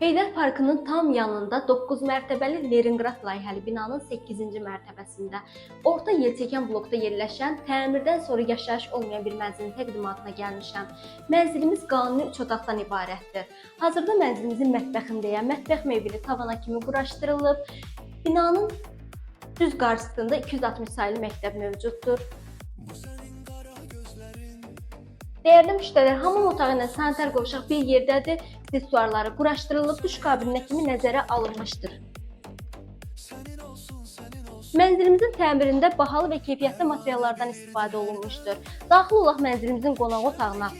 Heydər Parkının tam yanında 9 mərtəbəli Leningrad layihəli binanın 8-ci mərtəbəsində orta yelçəkən blokda yerləşən, təmirdən sonra yaşayış olmayan bir mənzilin təqdimatına gəlmişəm. Mənzilimiz qanuni 3 otaqdan ibarətdir. Hazırda mənzilimizin mətbəxindəyəm. Mətbəx mebeli tavana kimi quraşdırılıb. Binanın düz qarşısında 260 saylı məktəb mövcuddur. Dəyərli müştərilər, hamam otağı ilə sanitar qovşaq bir yerdədir. Aksesuarları quraşdırılıb, duş kabininə kimi nəzərə alınmışdır. Mənzilimizin təmirində bahalı və keyfiyyətli materiallardan istifadə olunmuşdur. Daxil olaq mənzilimizin qonaq otağına.